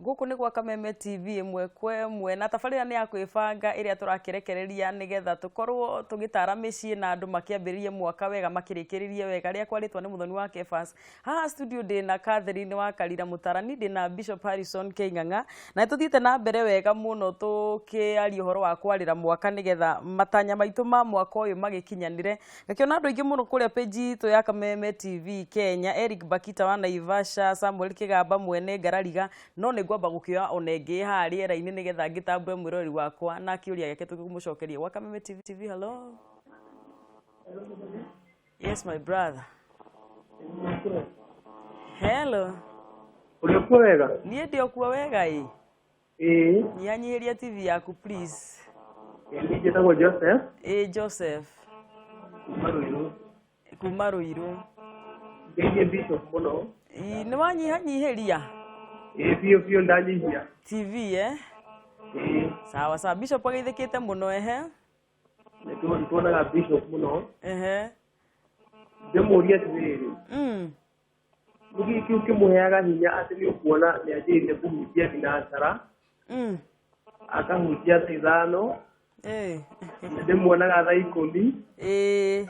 Gũkũ nĩ gwa Kameme TV ĩmwe kwa ĩmwe na tabarĩra nĩ ya kwĩbanga ĩrĩa tũrakĩrekereria nĩgetha tũkorwo tũgĩtara mĩciĩ na andũ makĩambĩrĩrie mwaka wega makĩrĩkĩrĩrie wega. Rĩakwa rĩtwa nĩ Mũthoni wa Kefas. Haha studio ndĩna Catherine wa Karira Mũtarani, ndĩna Bishop Harrison K Ng'ang'a na nĩ tũthiĩte na mbere wega mũno tũkĩaria ũhoro wa kwarĩra mwaka nĩgetha matanya maitũ ma mwaka ũyũ magĩkinyanĩre. Ngakĩona andũ aingĩ mũno kũrĩa page itũ ya Kameme TV Kenya, Eric Bakita wa Naivasha, Samuel Kĩgamba mwene Ngarariga, no nĩ ngwamba gũkĩoya ona ĩngĩ haha rĩera-inĩ nĩgetha ngĩtambũre mwĩroreri wakwa na kĩũria gĩake tũkĩmũcokeria. Gwa Kameme TV, hello. Yes, my brother. Hello. Ũrĩ okuo wega? Niĩ ndĩ okuo wega ĩ. Ĩĩ. Nyihanyihĩria TV yaku please. Ĩĩ, niĩ njĩtagwo Joseph. Ĩ Joseph. Kuma Ruiru. Kuma Ruiru. Ngeithie Bishop mũno. Ĩ, nĩ wanyihanyihĩria? Ĩĩ biũ biũ ndanyihia. TV eh? Ĩĩ. Sawa sawa. Bishop ageithĩkĩte mũno ehe. Nĩ tuonaga Bishop mũno. Ehe. Ndĩmũrie atĩrĩrĩ. Nĩkĩ kĩu kĩmũheaga hinya atĩ nĩ ũkuona nĩ anjĩrĩirie kũhunjia thinacara, akahunjia thaa 5, na ndĩmuonaga thaa 10,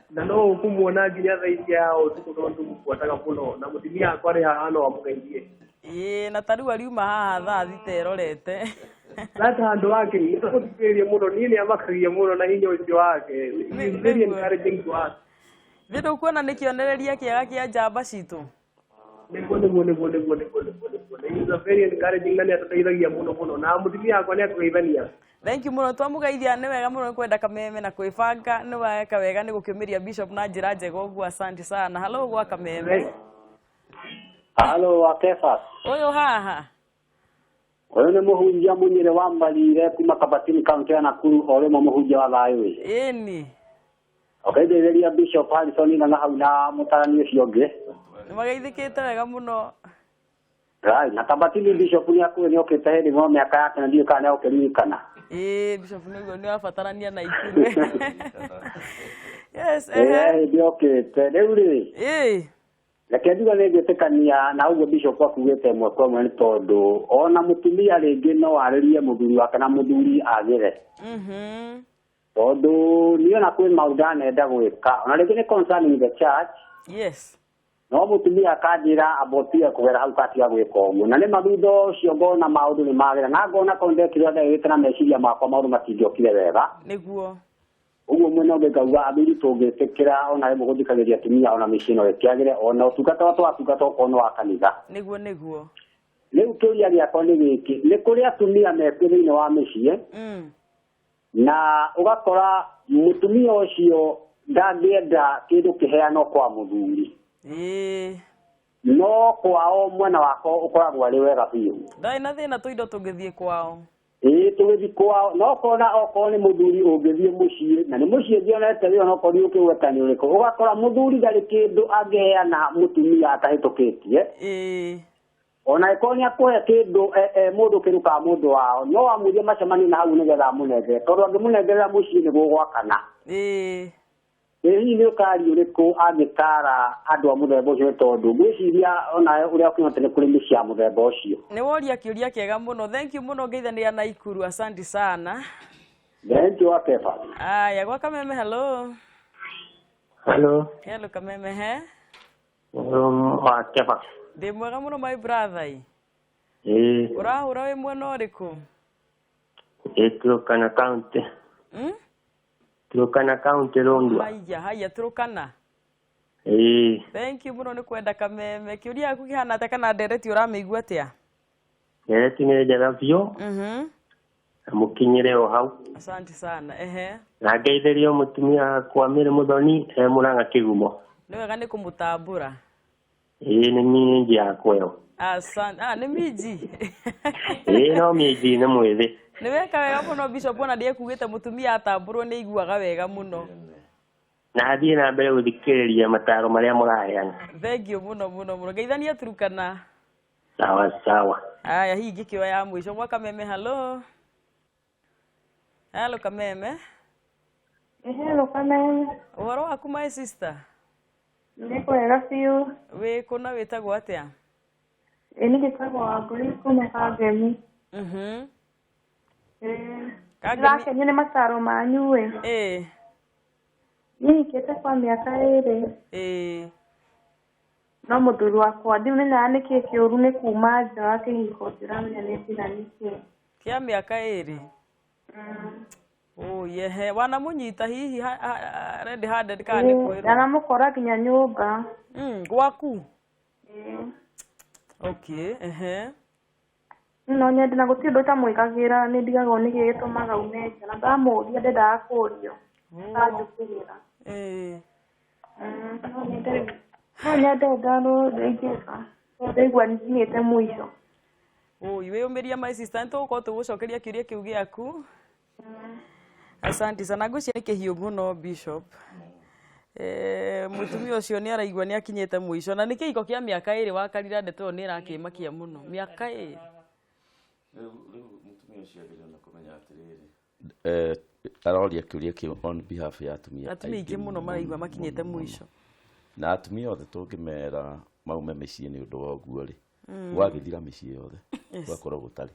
na no ũkũmuona nginya thaa icia ũtukũ tondũ tũmũbuataga mũno, na mũtumia wakwa arĩ haha no amũgeithie. Ĩĩ, na ta rĩu ariuma haha thaa 6 erorete. That handũ wake nĩ tũmũthikĩrĩrie mũno, niĩ nĩ amakagia mũno na hinya ũcio wake. He is very encouraging to us. Nĩ ndũkuona nĩ kĩonereria kĩega kĩa njamba citũ? Nĩguo nĩguo nĩguo nĩguo nĩguo nĩguo nĩguo. He is a very encouraging na nĩ atũteithagia mũno mũno na mũtumia wakwa nĩ akũgeithania. Thank you mũno twamũgeithia nĩ wega mũno nĩ kwenda Kameme na kwĩbanga nĩ weka wega nĩ gũkĩũmĩria Bishop na njĩra njega ũguo asante sana. Hello gwa Kameme. Halo wa Kefas. Ũyũ haha. Ũyũ nĩ mũhunjia mũnyĩrĩ wa Mbarire kuma Kabatini kaunti ya Nakuru o rĩmwe mũhunjia wa thayũ ĩ. Ĩni. Ũkaithĩrĩria Bishop Harrison Ng'ang'a hau na mũtarani ũcio ũngĩ. Nĩ mageithĩkĩte wega mũno. Right, na Kabatini Bishop nĩ akũĩ nĩ okĩte hĩndĩ no mĩaka yake na ndiũĩ kana nĩ egũkĩririkana. Ĩĩ Bishop nĩguo nĩ wabatarania na Ikuru. Yes, ehe. Hĩndĩ okĩte. Rĩu rĩ. Ĩĩ. Reke njuge nĩ ngwĩtĩkania na ũguo Bishop akugĩte ĩmwe kwa ĩmwe nĩ tondũ ona mũtumia rĩngĩ no arĩrie mũthuri wake na mũthuri agĩre. Tondũ niĩ ona kwĩ maũndũ ndanenda gwĩka ona rĩngĩ nĩ concerning the church. Yes. No mũtumia akanjĩra amba ũtige kũgera hau katiga gwĩka ũguo. Na nĩma thutha ũcio ngona maũndũ nĩ magĩra na ngona korwo ndekire ũrĩa ndekĩte na meciria makwa maũndũ matingĩokire wega. Nĩguo. Ũguo mwena ũngĩ ngauga athuri tũngĩtĩkĩra ona rĩmwe gũthikagĩrĩria atumia ona mĩciĩ no ĩkĩagĩre ona ũtungata wa tũratungata okorwo nĩ wa kanitha. Nĩguo nĩguo. Rĩu kĩũria gĩakwa nĩ gĩkĩ, nĩ kũrĩ atumia mekuo thĩinĩ wa mĩciĩ na ũgakora mũtumia ũcio ndangĩenda kĩndũ kĩheanwo kwa mũthuri. No kwao mwena wako ũkoragwo arĩ wega biũ. Ndarĩ na thĩna tũindo tũngĩthiĩ kwao. Ĩĩ tũgĩthiĩ kwao, no ũkona okorwo nĩ mũthuri ũngĩthiĩ mũciĩ, na nĩ mũciĩ ngĩonete wĩra onokorwo ndiũkĩgweta nĩ ũrĩkũ, ũgakora mũthuri ndarĩ kĩndũ angĩheana mũtumia atahĩtũkĩtie. Ona angĩkorwo nĩ akũhe kĩndũ mũndũ kĩndũ kana mũndũ wao, no amwĩrie macemanie na hau nĩgetha amũnengere, tondũ angĩmũnengerera mũciĩ nĩ gũgwakana. Ĩ hihi nĩ ũtari ũrĩkũ angĩtara andũ a mũthemba ũcio, tondũ ngwĩciria onawe ũrĩa ũkinyĩte nĩ kũrĩ mĩciĩ ya mũthemba ũcio. Nĩ woria kĩũria kĩega mũno. Thank you mũno ngeithania na Ikuru. Asante sana. Thank you, Akefa. Aya, gwa Kameme, hello. Hello. Hello Kameme, he? Hello, Akefa. Ndĩ mwega mũno my brother. Ĩĩ. Ũrahũra wĩ mwena ũrĩkũ? Ĩĩ, Turkana County. Turkana County Londwa. Haya, haya Turkana. Ĩĩ. Thank you mũno nĩ kwenda Kameme. Kĩũria gĩaku kĩhana atĩa kana ndereti ũramĩigua atĩa? Ndereti nĩ njega biũ. Na mũkinyĩre o hau. Asante sana. Ehe. Na ngeithĩrio mũtumia wakwa Mary Mũthoni e Mũrang'a Kĩgumo. Nĩ wega nĩ kũmũtambũra. Ĩĩ nĩ minji yakwa ĩyo. Asante. Ah, nĩ minji. Ĩĩ no minji nĩ mwĩthĩ. Nĩ weka wega mũno Bishop, ona ndiekugĩte mũtumia atambũrwo nĩ aiguaga wega mũno. Na athiĩ na mbere gũthikĩrĩria mataro marĩa mũraheana. Thank you mũno mũno mũno. Ngeithania Turkana. Sawa sawa. Aya, hihi ngĩkĩoya ya mũico gwa Kameme, hello. Hello Kameme. Hello Kameme. Ũhoro waku my sister? Nĩ kwega biũ. Wĩ kũ na wĩtagwo atĩa? Ĩ nĩ njĩtagwo Wangũi kuma Kangemi. Ĩ. Kangemi. Ndĩrakenio nĩ mataro manyu ĩ. Niĩ hikĩte kwa mĩaka 2. No mũthuri wakwa ndimenyaga nĩkĩ kĩũru nĩ kuma nja wa kĩhiko, ndiramenya nĩ thĩna nĩkĩ. Kĩa mĩaka 2? Oh, yehe wanamũnyita hihi red handed kana nĩ kwĩrwo? Ndanamũkora nginya nyũmba. Gwaku? Okay, ehe. No nyende na gũtirĩ ũndũ itamwĩkagĩra, nĩ ndigagwo nĩkĩ gĩtũmaga ume nja, na ndamũria ndendaga kũrio. Akanjũkĩrĩra. No nyende, no nyende ndarwo ingĩka. Ndaigua nginyĩte mũico. Oi, wĩyũmĩrie my sister, nĩ tũgũkorwo tũgũcokeria kĩũria kĩu gĩaku. Asante sana. Ngwĩciria nĩ kĩhiũ mũno Bishop. Mũtumia ũcio nĩ araigua nĩ akinyĩte mũico, na nĩ kĩhiko kĩa mĩaka 2 wakarira ndeto ĩyo nĩ ĩrakĩmakia mũno. Mĩaka 2. Rĩu mũtumia ũcio agĩrĩirwo nĩ kũmenya atĩrĩrĩ, aroria kĩũria kĩu on behalf ya atumia Atumia aingĩ mũno maraigua makinyĩte mũico. Na atumia othe tũngĩmera maume mĩciĩ nĩ ũndũ wa ũguo rĩ, gwagĩthira mĩciĩ yothe, gwakorwo gũtarĩ.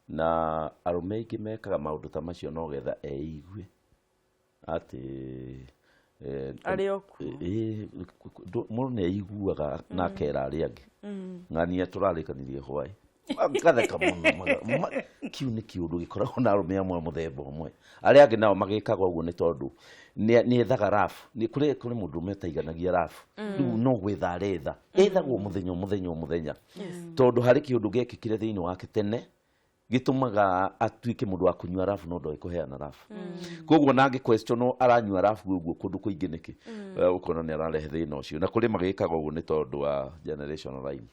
Na arũme aingĩ mekaga maũndũ ta macio no getha eigue atĩ Arĩ o kuo. Mũndũ nĩ aiguaga na akera arĩa angĩ. Ng'ania tũrarĩkanirie hwaĩ. Ngatheka mũno, kĩu nĩ kĩũndũ gĩkoragwo na arũme amwe a mũthemba ũmwe. Arĩa angĩ nao magĩkaga ũguo nĩ tondũ nĩ ethaga rafu. Nĩ kũrĩ mũndũ ũmwe ũtaiganagia rafu. Rĩu no gwetha aretha. Ethagwo mũthenya o mũthenya o mũthenya. Tondũ harĩ kĩũndũ gĩekĩkire thĩinĩ wake tene, gĩtũmaga atuĩke mũndũ wa kũnyua rafu no ndoĩ kũheana rafu. Koguo na angĩ question aranyua rafu ũguo kũndũ kũingĩ nĩkĩ? Ũkona nĩ ararehe thĩna ũcio. Na kũrĩ magĩkaga ũguo nĩ tondũ wa generational line.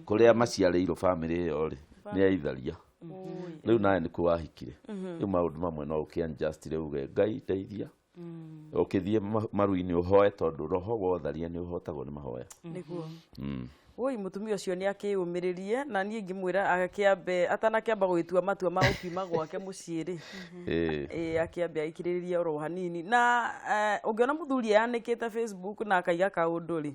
Kũrĩa maciarĩirwo family ĩyo rĩ, nĩ aitharia. Rĩu nawe nĩkuo wahikire. Rĩu maũndũ mamwe no ũkĩ adjust rĩu uge Ngai ndeithia. Ũkĩthiĩ maru-inĩ ũhoe tondũ roho wa ũtharia nĩ ũhotagwo nĩ mahoya. Nĩguo. Oi, mũtumia ũcio nĩ akĩyũmĩrĩrie, na niĩ ingĩmwĩra akĩambe atanakĩamba gũgĩtua matua ma gũkiuma gwake mũciĩ rĩ, akĩambe agĩkirĩrĩrie oro hanini. Na ũngĩona mũthuri eyanĩkĩte Facebook na akaiga kaũndũ rĩ,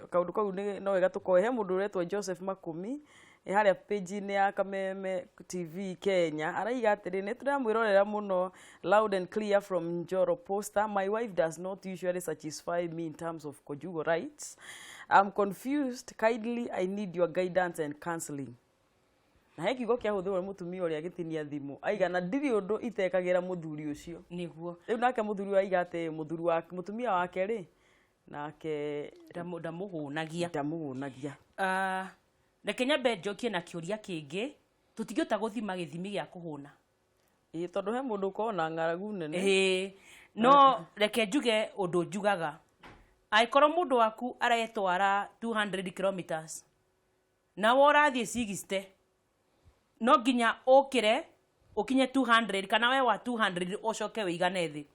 kaũndũ kau no wega tũkoe. He mũndũ ũretwo Joseph Makũmi, harĩa page-inĩ ya Kameme TV Kenya, araiga atĩrĩ, nĩ tũramwĩrorera mũno loud and clear from Njoro Posta. My wife does not usually satisfy me in terms of conjugal rights. I'm confused. Kindly, I need your guidance and counseling. Na he kiugo kĩahũthĩrwo nĩ mũtumia ũrĩa agĩtinia thimũ, aiga na ndirĩ ũndũ itekagĩra mũthuri ũcio. Nĩguo. Rĩu nake mũthuri ũyũ aiga atĩ mũthuri wa mũtumia wake rĩ, nake ndamũhũnagia. Ndamũhũnagia. Reke nyambe njokie na kĩũria kĩngĩ, tũtingĩhota gũthima gĩthimi gĩa kũhũna. Ĩĩ, tondũ he mũndũ ũkoragwo na ng'aragu nene. Ĩĩ, no reke njuge ũndũ njugaga. Angĩkorwo mũndũ waku aretwara 200 kilometers, na we ũrathiĩ 60, no nginya ũkĩre ũkinye 200 kana we wa 200 ũcoke wĩigane thĩ.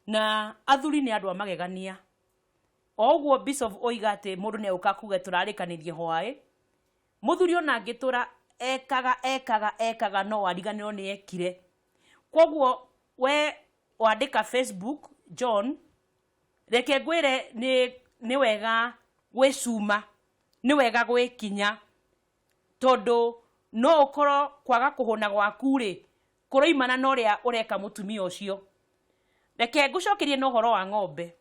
Na athuri nĩ andũ a magegania. O ũguo Bishop oiga atĩ mũndũ nĩ egũka kuge tũrarĩkanĩrie hwaĩ, mũthuri ona angĩtũra ekaga, ekaga, ekaga no ariganĩrwo nĩ ekire. Koguo we wandĩka Facebook, John, reke ngwĩre nĩ wega gwĩcuma, nĩ wega gwĩkinya, tondũ no ũkorwo kwaga kũhũna gwaku rĩ, kũroimana na ũrĩa ũreka mũtumia ũcio. Reke ngũcokerie na ũhoro wa ng'ombe.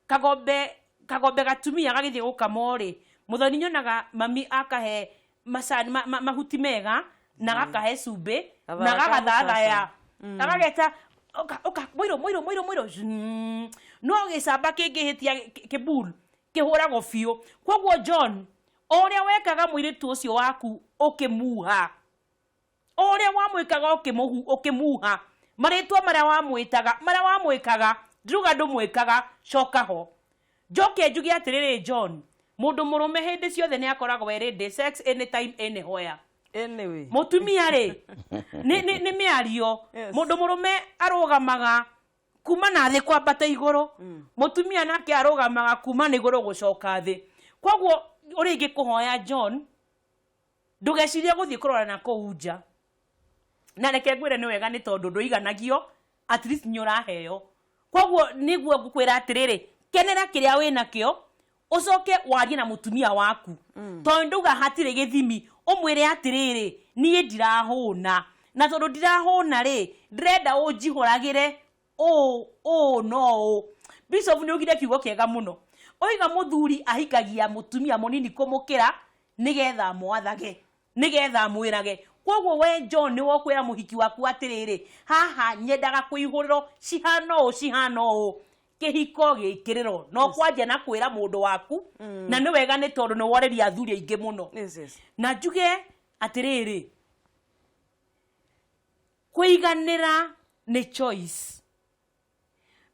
Kagombe gatumia gagĩthiĩ gũkamwo rĩ, mũthoni nyonaga mami akahe macani, mahuti mega, na gakahe cumbĩ, na Gathara ka gagathathaya. mũcaca. Na gageta, oka, oka, mũirũ, mũirũ, mũirũ, mũirũ. No gĩcamba kĩngĩhĩtia kĩbul, kĩhũragwo biũ. Koguo John, o ũrĩa wekaga mũirĩtu ũcio waku ũkĩmuha, o ũrĩa wamwĩkaga ũkĩmuha, marĩtwa marĩa wamwĩtaga, marĩa wamwĩkaga, ndiruga ndũmwĩkaga, coka ho. Njoke njuge atĩrĩrĩ John, mũndũ mũrũme hĩndĩ ciothe nĩ akoragwo e ready, sex anytime anywhere. Anyway. Mũtumia rĩ, nĩ mĩario. Mũndũ mũrũme arũgamaga kuma na thĩ kwambata igũrũ. Mũtumia nake arũgamaga kuma na igũrũ gũcoka thĩ. Koguo ũrĩa ingĩkũhoya John, ndũgecirie gũthiĩ kũrora na kũu nja. Na reke ngwĩre nĩ wega nĩ tondũ ndũiganagio, at least nĩ ũraheo. Koguo nĩguo ngũkwĩra atĩrĩrĩ, kenera kĩrĩa wĩnakĩo, Ũcoke warie na mũtumia waku, tondũ ndauga hatirĩ gĩthimi. Ũmwĩre atĩrĩrĩ, niĩ ndirahũna, na tondũ ndirahũna rĩ, ndĩrenda ũnjihũragĩre ũũ ũũ no ũũ. Bishop nĩ augire kiugo kĩega mũno, oiga mũthuri ahikagia mũtumia mũnini kũmũkĩra nĩgetha amwathage, nĩgetha amwĩrage. Koguo we John, nĩ wokwĩra mũhiki waku atĩrĩrĩ, haha nyendaga kũihũrĩrwo cihana ũũ, cihana ũũ. Kĩhiko gĩkĩrĩro no kwanjia na kwĩra mũndũ waku, na nĩ wega, nĩ tondũ nĩ woreria athuri aingĩ mũno. Na njuge atĩrĩrĩ, kũiganĩra nĩ choice,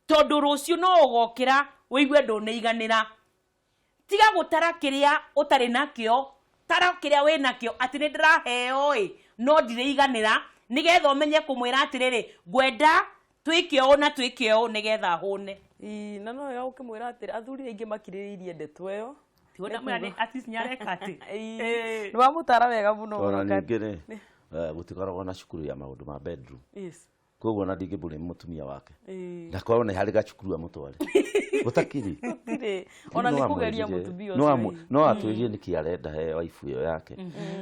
tondũ rũciũ no ũgokĩra ũigue ndũnĩiganĩra. Tiga gũtara kĩrĩa ũtarĩ nakĩo, tara kĩrĩa wĩ nakĩo, atĩ nĩ ndĩraheo ĩ, no ndirĩiganĩra, nĩgetha ũmenye kũmwĩra atĩrĩrĩ, ngwenda twĩke ũũ na twĩke ũũ nĩgetha hũne. Ii, na no wega ũkĩmwĩra atĩrĩ, athuri aingĩ makirĩrĩirie ndeto ĩyo. Tiwona at least nĩareka atĩ. Ii, nĩ wamũtara wega mũno Ona mũno. Ningĩ rĩ, gũtikoragwo na cukuru ya maũndũ ma bedroom. Koguo ona ndingĩmbũria mũtumia wake ndakorwo nĩ harĩ gacukuru amũtware gũtakĩrĩ. Gũtirĩ. Ona nĩ kũgeria mũtumia No ũcio. No atwĩrie nĩkĩ arenda he waifu ĩyo yake.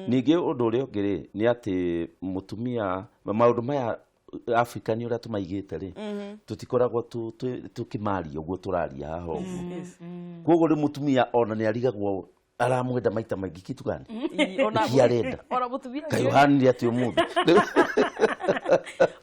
Ningĩ ũndũ ũrĩa ũngĩ rĩ, nĩ atĩ mũtumia, maũndũ maya Africa nĩ ũrĩa tũmaigĩte rĩ, tũtikoragwo tũkĩmaria ũguo tũraria haha ũguo. Koguo rĩu mũtumia ona nĩ arigagwo aramwenda maita maingĩ kitu gani. Ii, ona Nĩkĩ arenda? Ona mũtumia Kaĩ ũhanire atĩ ũmũthĩ?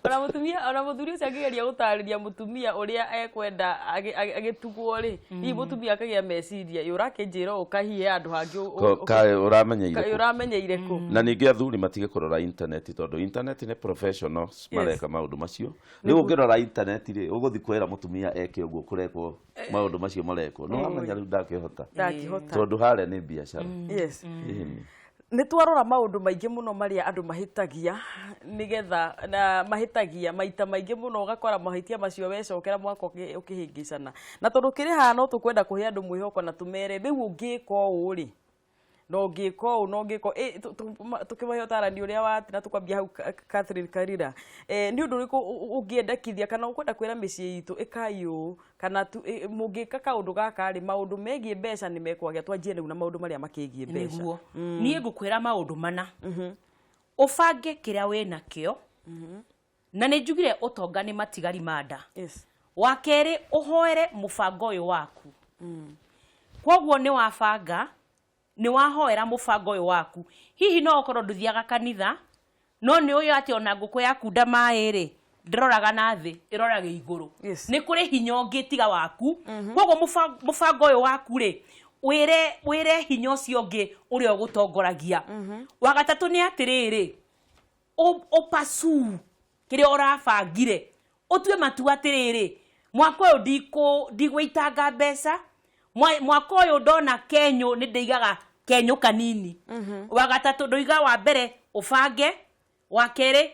Ona mũtumia, ona mũthuri ũcio angĩgeria gũtarĩria mũtumia ũrĩa ekwenda agĩtugwo rĩ, hihi mũtumia akagĩa meciria, ĩ, ũrakĩnjĩra ũũ kahihe handũ hangĩ Kaĩ ũramenyeire kaĩ kũ? Ũramenyeire kũ? Na ningĩ athuri matige kũrora internet, tondũ internet nĩ professionals mareka maũndũ macio. Rĩu ũngĩrora internet rĩ, ũgũthiĩ kwĩra mũtumia eke ũguo kũrekwo maũndũ macio marekwo, no wamenya rĩu ndakĩhota, Ndangĩhota. Tondũ harĩa nĩ biacara. Ĩni. Nĩ twarora maũndũ maingĩ mũno marĩa andũ mahĩtagia, nĩgetha na mahĩtagia maita maingĩ mũno, ũgakora mahĩtia macio wecokera mwaka ũkĩhĩngĩcana. Na tondũ kĩrĩ haha, no tũkwenda kũhe andũ mwĩhoko na tũmere rĩu ũngĩka ũũ rĩ, na ũngĩka ũũ na ũngĩka ũũ. Tũkĩmahe ũtarani ũrĩa wa na tũkwambia hau Catherine Karira, nĩ ũndũ ũrĩkũ ũngĩendekithia kana ũkwenda kwĩra mĩciĩ itũ, ĩkai ũũ kana mũngĩka kaũndũ gaka rĩ, maũndũ megiĩ mbeca nĩ mekwagĩa? Twanjie rĩu na maũndũ marĩa makĩgiĩ mbeca. Nĩguo niĩ ngũkwĩra maũndũ mana. Ũbange kĩrĩa wĩ nakĩo, na nĩ njugire ũtonga nĩ matigari ma nda. Wa kerĩ, ũhoere mũbango ũyũ waku. Koguo nĩ wabanga, nĩ wahoera mũbango ũyũ waku. Hihi no ũkorwo ndũthiaga kanitha, no nĩ ũyũ atĩ ona ngũkũ yakunda maĩ rĩ, ndĩroraga na thĩ, ĩroraga igũrũ. Nĩ kũrĩ hinya ũngĩ tiga waku. Koguo mũbango ũyũ waku rĩ, wĩre hinya ũcio ũngĩ ũrĩa ũgũtongoragia. Wa gatatũ nĩ atĩrĩrĩ, ũpasuu kĩrĩa ũrabangire, ũtue matua atĩrĩrĩ, mwaka ũyũ ndigũitanga mbeca. Mwaka ũyũ ndona kenyũ nĩ ndĩigaga kenyũ kanini. Wa gatatũ ndoiga, wa mbere ũbange, wa kerĩ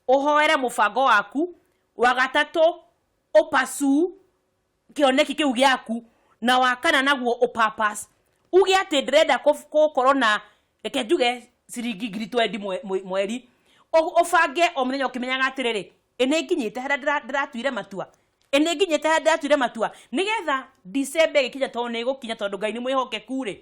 ũhoere mũbango waku, wa gatatũ ũpasuu kĩoneki kĩu gĩaku, na wa kana naguo ũpapas uge atĩ ndĩrenda gũkorwo na, reke njuge, ciringi 20,000 mweri. Ũbange o mũthenya ũkĩmenyaga atĩrĩrĩ, ĩ nĩ nginyĩte harĩa ndĩratuire matua, ĩ nĩ nginyĩte harĩa ndĩratuire matua, nĩgetha December ĩgĩkinya, tondũ nĩ ĩgũkinya, tondũ Ngai nĩ mwĩhokeku rĩ,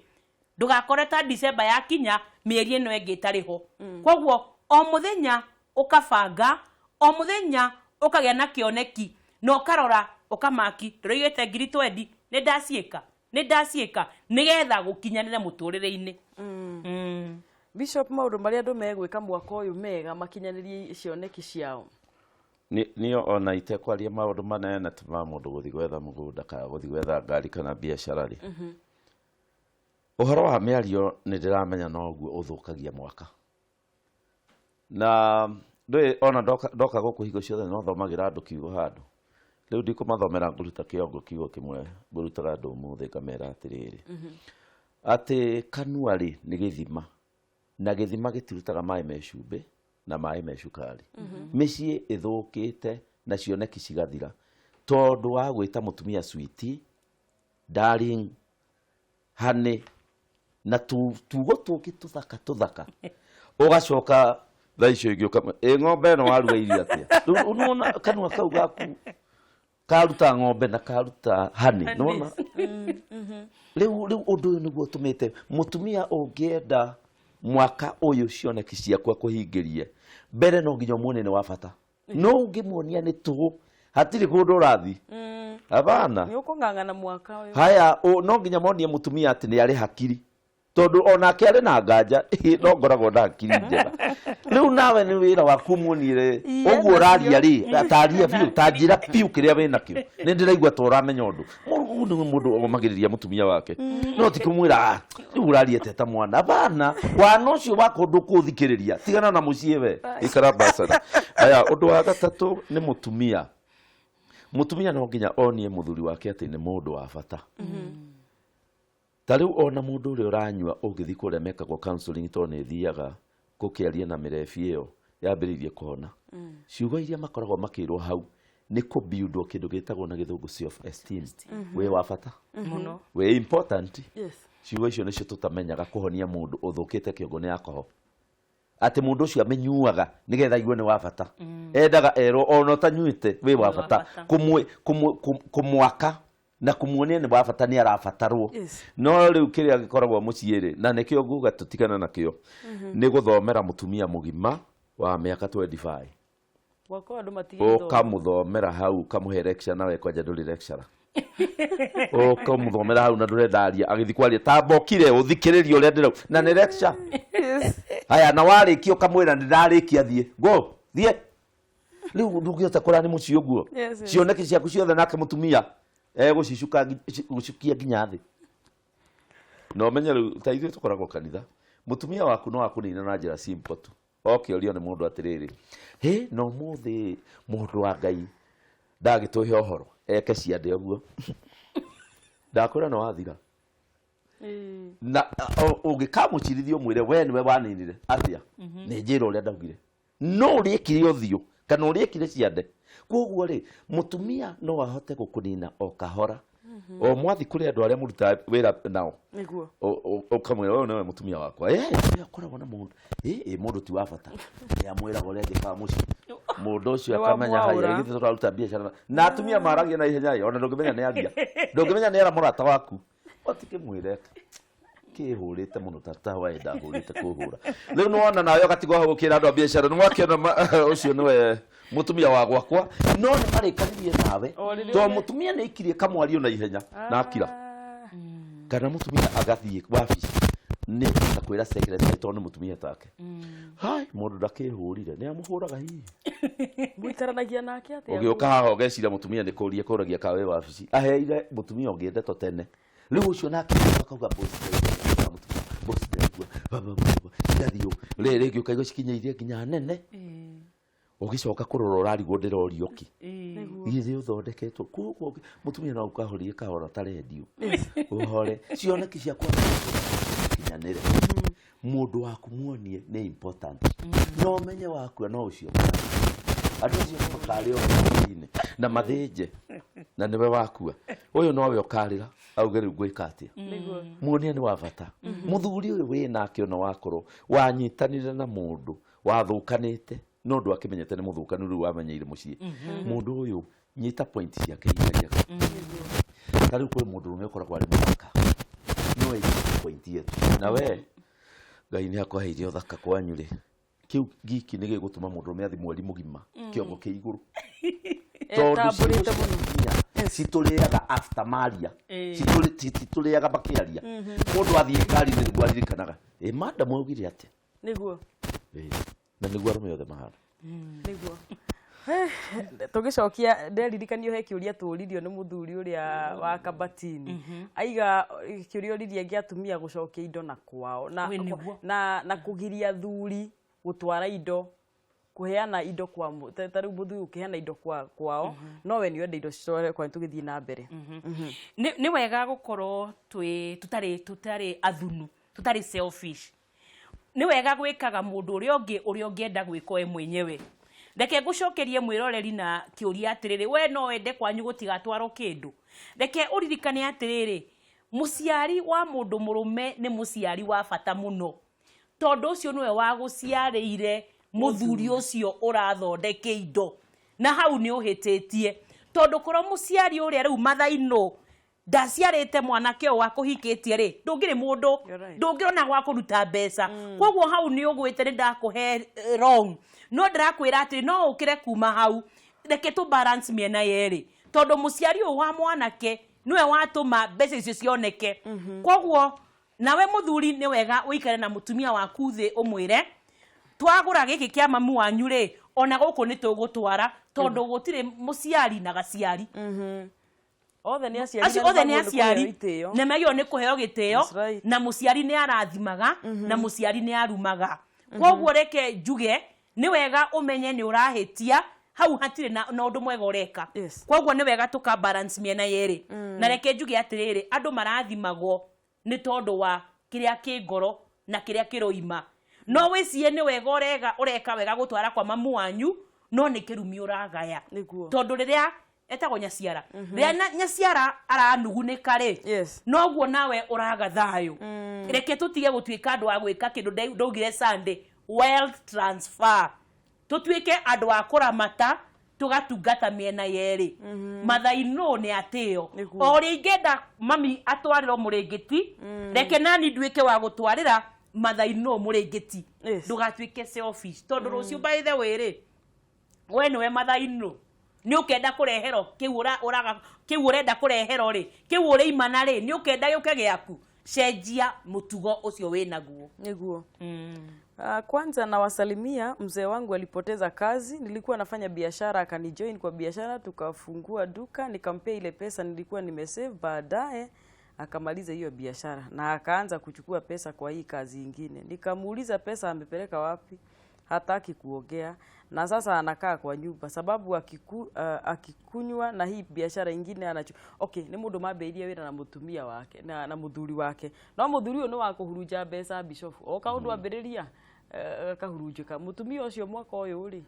ndũgakore ta December yakinya mĩeri ĩno ĩngĩ ĩtarĩ ho. Koguo o mũthenya ũkabanga, o mũthenya ũkagĩa na kĩoneki na ũkarora ũkamaki, ndĩroigĩte 20,000, nĩ ndaciĩka, nĩ ndaciĩka, nĩgetha gũkinyanĩre mũtũrĩre-inĩ. Bishop, maũndũ marĩa andũ megwĩka mwaka ũyũ mega makinyanĩrie cioneki ciao? Niĩ ona itekwaria maũndũ manene ta ma mũndũ gũthiĩ gwetha mũgũnda kana gũthiĩ gwetha ngari kana biacara rĩ, ũhoro wa mĩario nĩ ndĩramenya noguo ũthũkagia mwaka. Na ndũĩ ona ndoka gũkũ hingo ciothe no thomagĩra andũ kiugo handũ. Rĩu ndikũmathomera, ngũruta kĩongo kiugo kĩmwe ngũrutaga andũ ũmũthĩ, ngamera atĩrĩrĩ, atĩ kanua rĩ nĩ gĩthima, na gĩthima gĩtirutaga maĩ me cumbĩ na maĩ me cukari. Mĩciĩ ĩthũkĩte na cioneki cigathira tondũ wa gwĩta mũtumia sweetie, darling, honey na tugo tũngĩ tũthaka tũthaka, ũgacoka thaa icio ingĩ ũkama ĩ ng'ombe ĩno waruga irio atĩa. Rĩu nĩwona kanua kau gaku. Karuta ng'ombe na karuta honey, nĩwona? Rĩu ũndũ ũyũ nĩguo ũtũmĩte mũtumia ũngĩenda mwaka ũyũ cioneki ciakwa kũhingĩrie mbere no nginya ũmuonie nĩ wa bata. No ũngĩmuonia nĩ tũhũ, hatirĩ kũndũ ũrathiĩ. Hapana. Nĩ ũkũng'ang'ana mwaka ũyũ. Haya, no nginya monie mũtumia atĩ nĩ arĩ hakiri, tondũ onake arĩ na nganja, no ngoragwo na hakiri njega. Rĩu nawe nĩ wĩra waku muoniere ũguo ũraria rĩ, taria biũ, ta njĩra biũ kĩrĩa wĩ nakĩo. Nĩ ndĩraigua ta ũramenya ũndũ. Ũguo nĩguo mũndũ omagĩrĩria mũtumia wake. No ti kũmwĩra, "Ah, rĩu ũraria ta mwana." Hapana, wana ũcio wakwa ndũkũthikĩrĩria. Tigana na mũciĩ we. Ikara basara. Aya, ũndũ wa gatatũ nĩ mũtumia. Mũtumia no nginya onie mũthuri wake atĩ nĩ mũndũ wa bata. Ta rĩu ona mũndũ ũrĩa ũranyua ũngĩthiĩ kũrĩa mekagwo counseling, tondũ nĩ thiaga gũkĩaria na mĩrebi ĩyo yambĩrĩirie kũhona. Ciugo iria makoragwo makĩrwo hau nĩ kũbuildwo kĩndũ gĩtagwo na gĩthũngũ self esteem. Wĩ wa bata. Mũno. Wĩ important. Yes. Ciugo icio nĩcio tũtamenyaga kũhonia mũndũ ũthũkĩte kĩongo nĩ alcohol. Atĩ mũndũ ũcio amenyuaga nĩgetha aigue nĩ wa bata. Endaga erwo ona ũtanyuĩte wĩ wa bata. Kũmwaka na kũmuonia nĩ wa bata, nĩ arabatarwo. No rĩu kĩrĩa gĩkoragwo mũciĩ rĩ, na nĩkĩo nguga tũtigane nakĩo, nĩ gũthomera mũtumia mũgima wa mĩaka 25. Gwakwa andũ matigĩtwo. Ũkamũthomera hau, ũkamũhe lecture, nawe kwanja ndũrĩ lecturer. Ũkamũthomera hau na ndũrenda aria, agĩthiĩ kwaria tamba ũkire ũthikĩrĩrie ũrĩa ndĩrauga, na nĩ lecture. Haya, na warĩkia ũkamwĩra nĩ ndarĩkia, thiĩ, go, thiĩ. Rĩu ndũngĩhota kũrani mũciĩ ũguo. Cioneki ciaku ciothe nake mũtumia egũcicuka gũcukia nginya thĩ. Na ũmenye rĩu ta ithuĩ tũkoragwo kanitha, mũtumia waku no akũnina na njĩra simple tu. Oke ũrio nĩ mũndũ atĩrĩrĩ, hĩ, na ũmũthĩ mũndũ wa Ngai ndagĩtũhe ũhoro, eke ciande ũguo. Ndakwĩra nĩ wathira. Na ũngĩkamũcirithia ũmwĩre we nĩwe waninire atĩa, nĩ njĩra ũrĩa ndaugire. No ũrĩekire ũthiũ kana ũrĩekire ciande. Koguo rĩ, mũtumia no ahote gũkũnina o kahora. O mwathi kũrĩ andũ arĩa mũrutaga wĩra nao. Nĩguo. Ũkamwĩra ũyũ nĩwe mũtumia wakwa. Ĩ, akoragwo na mũndũ. Ĩ, mũndũ ti wa bata. Nĩ amwĩraga ũrĩa njĩkaga mũciĩ. Mũndũ ũcio Nĩ akamenya haya, wamwaũra. githĩ tũraruta biacara. Na atumia maragia na ihenya ĩ, ona ndũngĩmenya nĩ aria. Ndũngĩmenya nĩ era mũrata waku. Otikĩmwĩre kĩhũrĩte mũno ta ta waĩ ndahũrĩte kũhũra. Rĩu nĩ wona nawe ũgatigwo hau ũkĩra andũ a biacara, nĩ wakĩona ũcio nĩwe mũtumia wa gwakwa, no nĩ marĩkanirie nawe. O rĩrĩa Tondũ mũtumia nĩ aikirie kamwario na ihenya na akira. Kana mũtumia agathiĩ wabici nĩ akwĩra secretary tondũ nĩ mũtumia take. Hai, mũndũ ndakĩhũrire, nĩ amũhũraga hihi. Mũikaranagia nake atĩa? Ũgĩũka haha ũgeciria mũtumia nĩ kũria kũragia ka wĩ wabici. Aheire mũtumia ũngĩ ndeto tene. Rĩu ũcio nake akauga boss ndaigua, mũtumia, boss ndaigua, ba, ba, ba, ba, ndathiĩ ũũ. Rĩrĩ rĩngĩ ũkaigua cikinyĩirie nginya nene. Ũgĩcoka kũrora ũrarigwo ndĩrorio kĩ. Githĩ ũthondeketwo. Koguo mũtumia no ũkahorie kahora ta rendio. Ũhore. Cioneki ciakwa kinyanĩre. Mũndũ waku muonie nĩ important. No ũmenye wakua no ũcio. Andũ acio nĩ makarĩa ũhoro-inĩ na mathĩnje na nĩwe wakua. Ũyũ nowe ũkarĩra auge rĩu ngwĩka atĩa. Muonie nĩ wa bata. Mũthuri ũyũ wĩ nake ona wakorwo wanyitanire na mũndũ wathũkanĩte, no ndwakĩmenyete nĩ mũthũkanu rĩu wamenyeire mũciĩ. Mũndũ ũyũ nyita point ciake iria njega. Ta rĩu kwĩ mũndũ ũrũme ũkoragwo arĩ mũthaka, no ĩnyite point yetu. Na we Ngai nĩ akũheire ũthaka kwanyu rĩ, kĩu giki nĩ gĩgũtũma mũndũ ũrũme athi mweri mũgima kĩongo kĩ igũrũ. Tondũ Etambũrĩte ciugo mũno. cia atumia citũrĩaga after maria. Citũrĩaga makĩaria. Mũndũ athiĩ ngari-inĩ nĩguo aririkanaga, ĩ madam augire atĩa? Nĩguo. Na nĩguo arũme othe mahana. Nĩguo. Tũgĩcokia nderirikanio he kĩũria tũririo nĩ mũthuri ũrĩa wa Kabatini. Aiga kĩũria oririe gĩa atumia gũcokia indo na kwao. Na, Wĩ nĩguo. na kũgiria athuri gũtwara indo, kũheana indo kwa ta rĩu mũthuri ũkĩheana indo kwao, no we nĩ wenda indo citware kwao, tũgĩthiĩ na mbere. Nĩ wega gũkorwo twĩ tũtarĩ athunu, tũtarĩ selfish. Nĩ wega gwĩkaga mũndũ ũrĩa ũngĩ ũrĩa ũngĩenda gwĩka we mwenyewe. Reke ngũcokerie mwĩroreri na kĩũria atĩrĩrĩ, we no wende kwanyu gũtigatwarwo kĩndũ? Reke ũririkane atĩrĩrĩ, mũciari wa mũndũ mũrũme nĩ mũciari wa bata mũno. Tondũ ũcio nĩwe wagũciarĩire mũthuri ũcio ũrathondeka indo. Na hau nĩ ũhĩtĩtie. Tondũ korwo mũciari ũrĩa rĩu mathainũ ndaciarĩte mwanake ũyũ wakũhikĩtie rĩ, ndũngĩrĩ mũndũ, ndũngĩona gwa kũruta mbeca. Koguo hau nĩ ũgwĩte nĩ ndakũhe wrong. No ndĩrakwĩra atĩ no ũkĩre kuma hau, reke tũ balance mĩena yerĩ. Tondũ mũciari ũyũ wa mwanake nĩwe watũma mbeca icio cioneke. Koguo nawe mũthuri nĩ wega ũikare na mũtumia waku thĩ ũmwĩre twagũra gĩkĩ kĩa mamu wanyu rĩ, ona gũkũ nĩ tũgũtwara tondũ gũtirĩ mũciari na gaciari. Othe nĩ aciari. Acio othe nĩ aciari na magĩrĩirwo nĩ kũheo gĩtĩo, na mũciari nĩ arathimaga na mũciari nĩ arumaga. Koguo reke njuge nĩ wega ũmenye nĩ ũrahĩtia hau hatirĩ na ũndũ mwega ũreka. Koguo nĩ wega tũka balance mĩena yerĩ. Na reke njuge atĩrĩrĩ, andũ marathimagwo nĩ tondũ wa kĩrĩa kĩ ngoro na kĩrĩa kĩroima. No wĩcirie nĩ wega ũreka wega gũtwara kwa mamu wanyu, no nĩ kĩrumi ũragaya. Tondũ rĩrĩa etagwo nyaciara, rĩrĩa nyaciara aranugunĩka rĩ, noguo nawe ũraga thayũ. Reke tũtige gũtuĩka andũ a gwĩka kĩndũ ndaugire Sunday, wealth transfer. Tũtuĩke andũ a kũramata, tũgatungata mĩena yerĩ. Mathainũ nĩ atĩo. O ũrĩa ingĩenda mami atwarĩrwo mũrĩngĩti, reke nani nduĩke wa gũtwarĩra mathainũ mũrĩngĩti. Ndũgatuĩke selfish tondũ rũciũ by the way rĩ, we nĩwe mathainũ nĩ ũkenda kũreherwo kĩu ũraga, kĩu ũrenda kũreherwo rĩ, kĩu ũrĩimana rĩ, nĩ ũkenda gĩũke gĩaku. Cenjia mũtugo ũcio wĩnaguo. Nĩguo. Kwanza nawasalimia. Mzee wangu alipoteza kazi, nilikuwa nafanya biashara, akanijoin kwa biashara, tukafungua duka, nikampea ile pesa nilikuwa nimesave, baadaye akamaliza hiyo biashara na akaanza kuchukua pesa kwa hii kazi ingine. Nikamuuliza pesa amepeleka wapi, hataki kuongea, na sasa anakaa kwa nyumba sababu akikunywa na hii biashara ingine anachu. Okay, ni mundu mambeirie wira na mutumia wake na muthuri wake. No muthuri uyu ni wa kuhurunja mbeca bishop. O kaundu ambiriria akahurunjika. Mutumia ucio mwaka uyu ri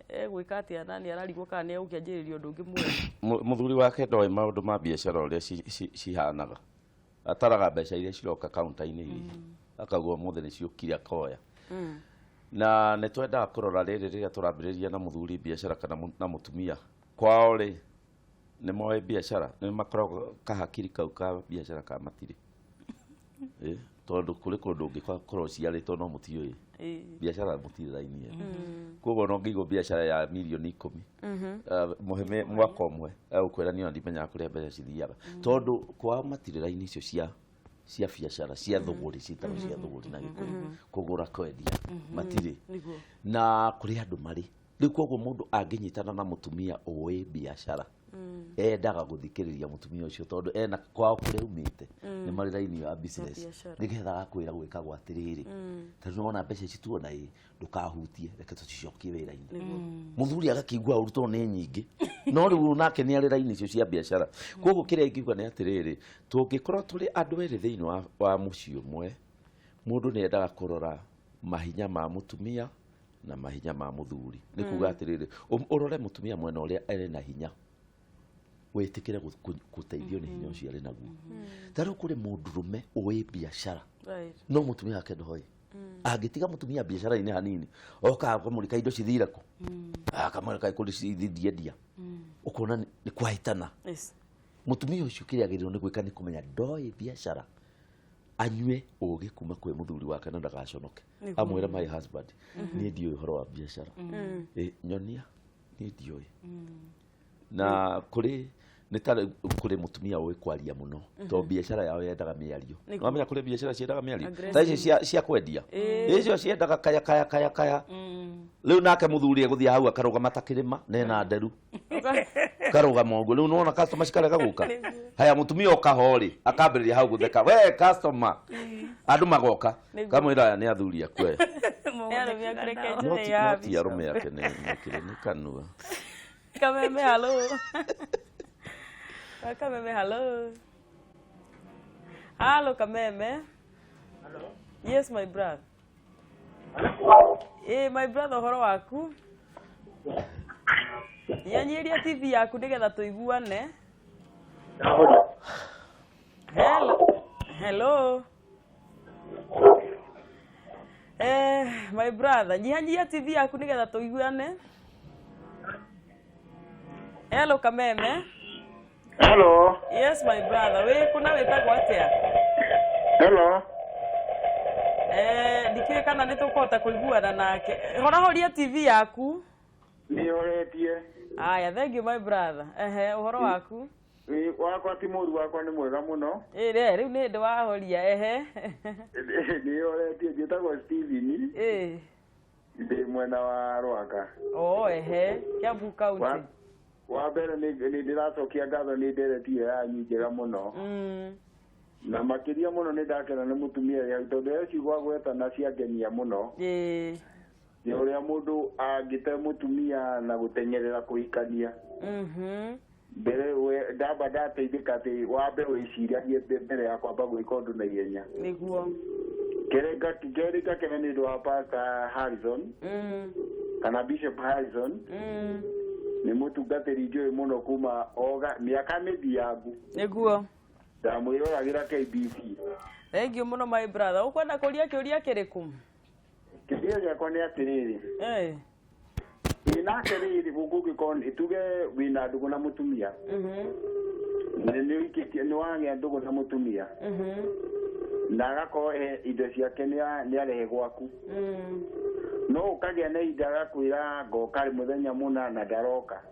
egwika atia na ni ararigwo kana ni egũkĩanjĩrĩria ũndũ ũngĩ mwega. Muthuri wake ndoĩ maũndũ ma biacara ũrĩa cihanaga. Ataraga mbeca iria ciroka kaunta-inĩ iria. Akauga ũmũthĩ nĩ ciũkire akoya. Na nĩ twendaga kũrora rĩrĩ rĩrĩa tũrambĩrĩria na mũthuri biacara kana na mũtumia kwao rĩ, nĩ moĩ biacara, nĩ makoragwo kahakiri kau ka biacara ka matirĩ. Tondũ kũrĩ kũndũ ũngĩkorwo ũciarĩtwo no mũtiũĩ. Biacara mũtirĩ raini ĩyo. Koguo no ngĩigwo biacara ya mirioni 10 mũhe mwaka ũmwe egũkwĩra niĩ ona ndimenyaga kũrĩa mbeca cithiaga. Tondũ kwao matirĩ raini icio cia biacara cia thũgũrĩ, ciĩtagwo cia thũgũrĩ na Gĩkũyũ, kũgũra kwendia matirĩ. Na kũrĩ andũ marĩ rĩu. Koguo mũndũ angĩnyitana na mũtumia ũĩ biacara, endaga gũthikĩrĩria mũtumia ũcio tondũ ena kwao kũrĩa aumĩte nĩ marĩ raini ya business, nĩgetha agakwĩra gwĩkagwo atĩrĩrĩ, tondũ nĩwona mbeca ici tuona ĩ, ndũkahutie, reke tũcicokie wĩra-inĩ. Mũthuri agakĩigua ũru tondũ nĩ nyingĩ, no rĩu nake nĩ arĩ raini icio cia biacara. Koguo kĩrĩa ingiuga nĩ atĩrĩrĩ, tũngĩkorwo tũrĩ andũ erĩ thĩinĩ wa mũciĩ ũmwe, mũndũ nĩ endaga kũrora mahinya ma mũtumia na mahinya ma mũthuri. Nĩ kuga atĩrĩrĩ, ũrore mũtumia mwena ũrĩa arĩ na hinya, wĩtĩkĩre gũteithio nĩ hinya ũcio arĩ naguo. Ta rĩu kũrĩ mũndũrũme ũĩ biacara, no mũtumia wake ndoĩ. Angĩtiga mũtumia biacara-inĩ hanini, oka akamũrika indo cithire kũ, akamũrika kũrĩ cithiendia, ũkona nĩ kwahĩtana. Mũtumia ũcio kĩrĩa agĩrĩirwo nĩ gwĩka nĩ kũmenya ndoĩ biacara, anyue ũgĩ kuma kwĩ mũthuri wake na ndagaconoke. Amwĩre my husband, niĩ ndiũĩ ũhoro wa biacara, nyonia niĩ ndiũĩ. Na kũrĩ nĩ ta kũrĩ mũtumia ũĩ kwaria mũno, tondũ biacara yao yendaga mĩario. Wamenya kũrĩ biacara ciendaga mĩario ta ici cia kwendia, icio ciendaga kaya kaya kaya kaya. Rĩu nake mũthuri egũthiĩ hau akarũgama ta kĩrĩma na ena nderu, karũgama ũguo. Rĩu nĩwona customer cikarega gũka. Haya mũtumia oka ho rĩ, akambĩrĩria hau gũtheka, we customer, andũ magoka, kamwĩra aya nĩ athuri aku aya. No ti arũme ake nĩ kanua. Kameme hello. Kameme hello. Hello Kameme. Hello. Yes my brother. Hello. My brother ũhoro waku? Nyanyiria TV yaku nĩgetha tũiguane. Hello. Hello. My brother, nyihanyihia TV yaku nĩgetha tũiguane. Hello Kameme. Hello. Yes my brother, wĩ kũ na wĩtagwo atĩa? Hello. Ndikĩũĩ kana nĩ tũkũhota kũiguana nake. Horahoria TV yaku. Nĩhoretie. Aya, thank you my brother. Ehe, ũhoro waku? Wakwa ti mũru, wakwa nĩ mwega mũno. Ĩ re, rĩu nĩ hĩndĩ wahoria, ehe. Nĩhoretie, njĩtagwo Steven. Ndĩ mwena wa Rwaka. Oh, ehe, Kiambu County. Wa mbere nĩ ndĩracokia ngatho nĩ ndereti ĩyo yanyu njega mũno. Na makĩria mũno nĩ ndakena nĩ mũtumia ũrĩa tondũ he ciugo agweta na ciangenia mũno. Nĩ ũrĩa mũndũ angĩte mũtumia na gũteng'erera kũhikania. Mbere we ndamba ndateithĩka atĩ wambe wĩciragie mbere ya kwamba gwĩka ũndũ na ihenya. Nĩguo. Kerĩ ngakena nĩ ũndũ wa Pastor Harrison kana Bishop Harrison. Nĩ mũtungatĩri njũĩ mũno kuma oga mĩaka mĩthiangu. Nĩguo. Ndamwĩroragĩra KBC. Thank you mũno my brother. Ũkwenda kũria kĩũria kĩrĩkũ? Kĩũria gĩakwa nĩ atĩrĩrĩ. Ĩ nake rĩrĩ gũkũngĩkorwo nĩ tuge wĩna ndũgũ na mũtumia. Na nĩ ũhikĩtie, nĩ wagĩa ndũgũ na mũtumia. Na agakorwo he indo ciake nĩ arehe gwaku. No ũkagĩa na ihinda agakwĩra ngoka mũthenya mũna na ndaroka.